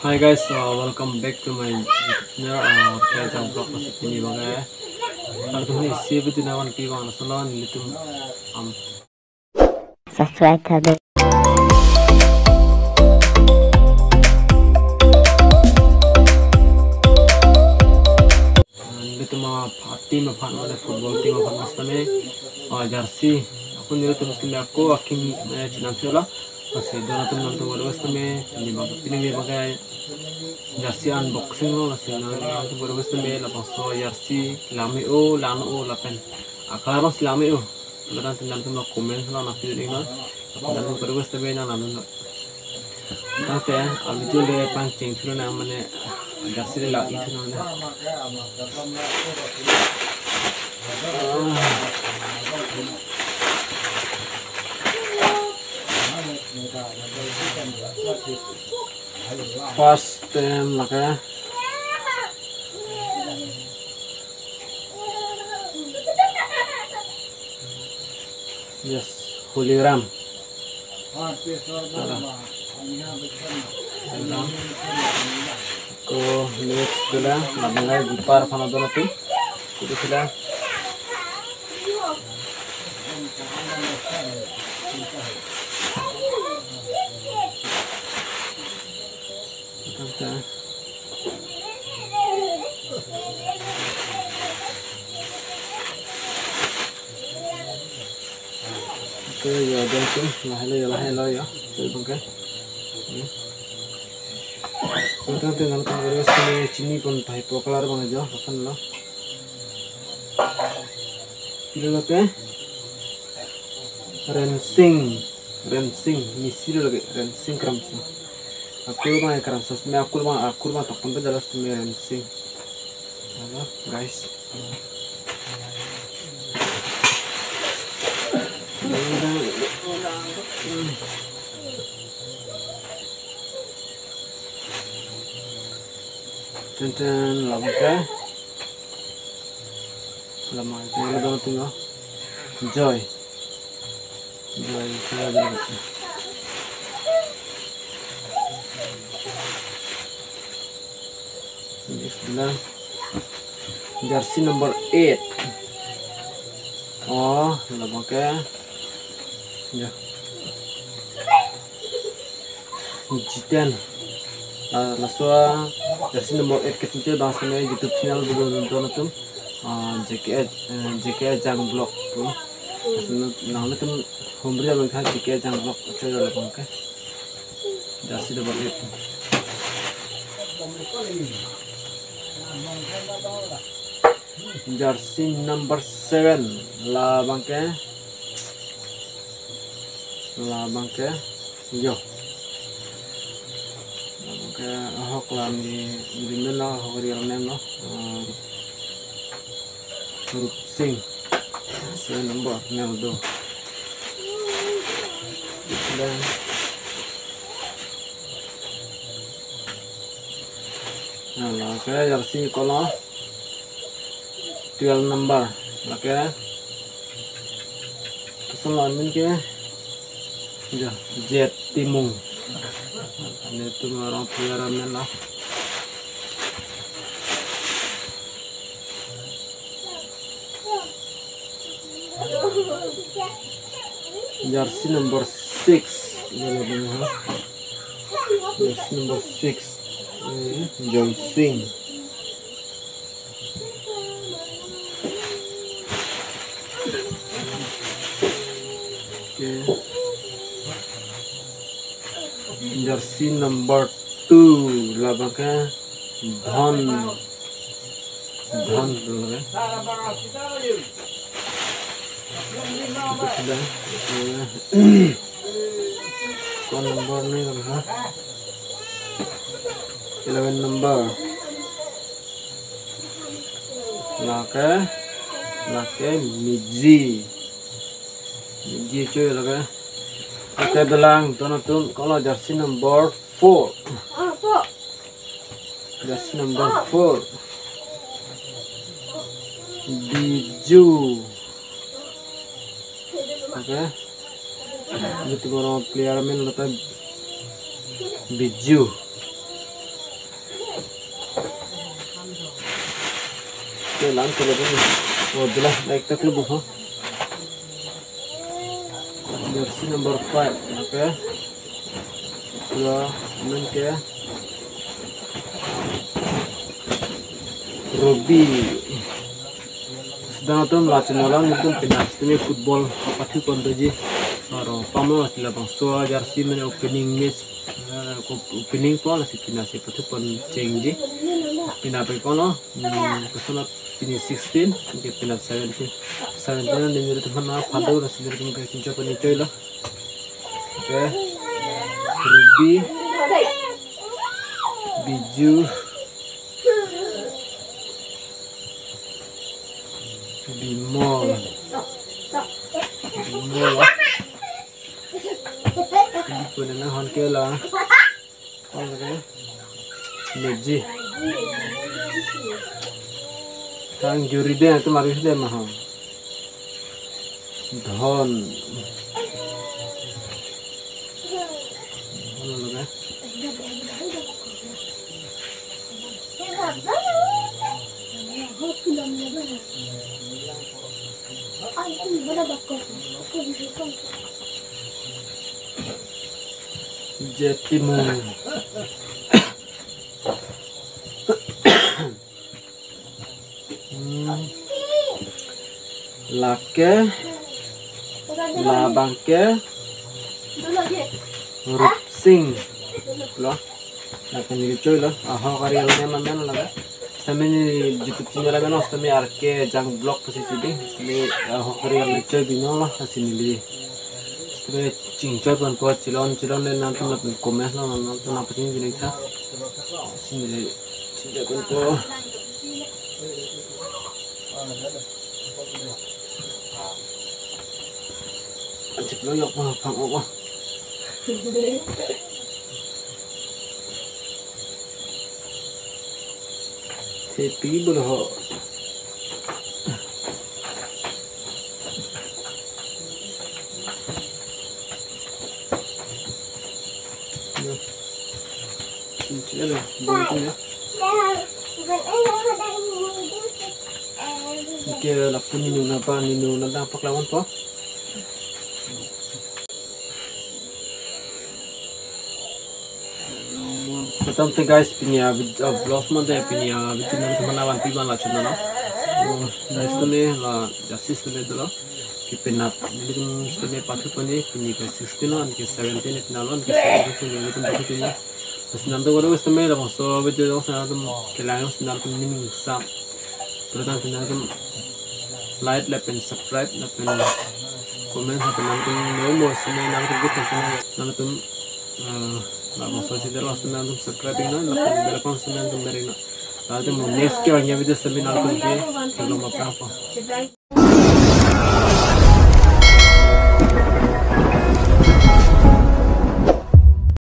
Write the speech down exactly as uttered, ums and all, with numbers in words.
Hi guys, uh, welcome back to my YouTube channel. Uh, K J Vlog, masih pini bang eh. Kalau tuh nih si betul nawan pi bang solo nelitum, um, subscribe tha dei. Nelitum a team aphan, football team aphan mas tame, uh, jersey. Ako nelitum mas tame ako aking, eh, chinam solo. Lasi donatum nangtum bor-i bas tame, pini bang, pini bang ke jersey unboxing lo, lasi nangtum bor-i bas tame, labangso jersey lame-o, lano-o, lapen a-colour bang si lame-o. Lapen nangtum la comment lo nangpi ding lo. Nangtum bor-i bas tame nang nang lo. Tangte, a-video le pangcheng thu nang mane, jersey le la-i thu nang na. First time lake. Yes, Holy Ram. Holy Ram. Ko next dula, labang ke keeper aphan donatum. Kudu sila. Tangte. Okay, ya, dan tu, lahelo ya, lahelo ya. Coba bang ke. Hmm. Tangte nangtum bor-i bas tame chini pon tahai po colour bang ajo, lapen lo. Pilo lake? Rensing. Rensing. Misi lo lake. Rensing Kramsa. Akur bang Kramsa. Seme akur bang, akur bang tokpon pe dalas tame Rensing. Halo, guys. Tenten, labang ke. Labang ke, labang tinggal. Joy. Joy, joy, joy. Next bilang jersey number eight. Oh, labang ke. Ya. Jiten. Ah, laso jersey number eight kechingki bang seme YouTube channel bulu nonton atum. Ah, J K A, eh, J K A Jang Vlog. Laso nanglitum humri abang kha J K A Jang Vlog. Acho ya labang ke. Jersey number eight. Jersey number seven, labang ke, labang ke, yo. Labang ke, ahok la ni, ni men lo, ahok real name lo, eh, Rup Singh, seven number, Ronaldo. Dan Nah, lake jersey kolo twelve number. Lake. Lason amin ke. Ya, Jet Timung. Nelitum arong player amen lo. Jersey number six. Ini labang ha. Jersey number six. Eh, Joy Singh. Okay. Jersey number two, labang ke Dhon. Dhon, labang ke. Ito sila. Eh, phone number ni, labang ke. Eleven number. Lake, lake Miji. Miji choi lake. Lake dolang, donatum, kolo jersey number four. Jersey number four. Biju. Okay. Ini tomorrow player amen lo ta Biju. Ke lang ke lapen. Oh, dula, baik tak lu buho. Jersey number five, okay. Dua, amen ke Robi. Sedang atum la channel along nelitum penap sitame football pathupon doji. Aro pamlo sila bangso jersey mane opening match. Eh, ko opening po lasi penap si pathupon chengji. Penap ke kono, hmm, kosonat pini sixteen, ke penap seventeen. Seventeen nelitum aphan phado lasi nelitum ke chinchopon choi lo. Okay. Robi, Biju, Bimol. Bimol. Ini punya nang hon ke la. Hon ke. Meji. Tang juri deh, itu mari sudah mahal. Dhon. Hon lo ke. Jetimu. Hmm. Lake, labang ke, Rupsing. Lo, lake neli choi lo, ahok arial ne mamen lo. Sitame neli YouTube channel amen lo, sitame R K Jang Vlog pusi chini, sitame ahok arial neli choi bino lo, lasi neli. Sitame chingchoi ponpo, chilon, chilon le nangtum lapen comment lo, nangtum nangpachini bini tha. Lasi neli chingchoi ponpo. Anchiklo yok ma phang ok. Sepi bolo ho. Ya. Sini ada, buntu ya. Oke, lapu ninu napa, ninu napa paklawan po. Tangte guys, pini a vid-, a vlog mate pini a video nangtum aphan vanpi ban la channel lo. Oh, guys, tuni la justice tuni dolo. Ke penap, nelitum sitame pathupon, pini ke sixteen lo, anke seventeen, penap lo, anke seventeen, nelitum pathupon. Lasi nangtum kodo sitame labangso video jongsi nangtum kelang jongsi nangtum ning sap. Terus nangtum, nangtum like lapen subscribe lapen comment lapen nangtum mo mo sitame nangtum good nangtum, nangtum, eh, labangso channel lo sitame nangtum subscribe ingno lapen bell icon sitame nangtum ber ingno. Lapen mo next ke vangya video sitame nangtum ke kelong apang po.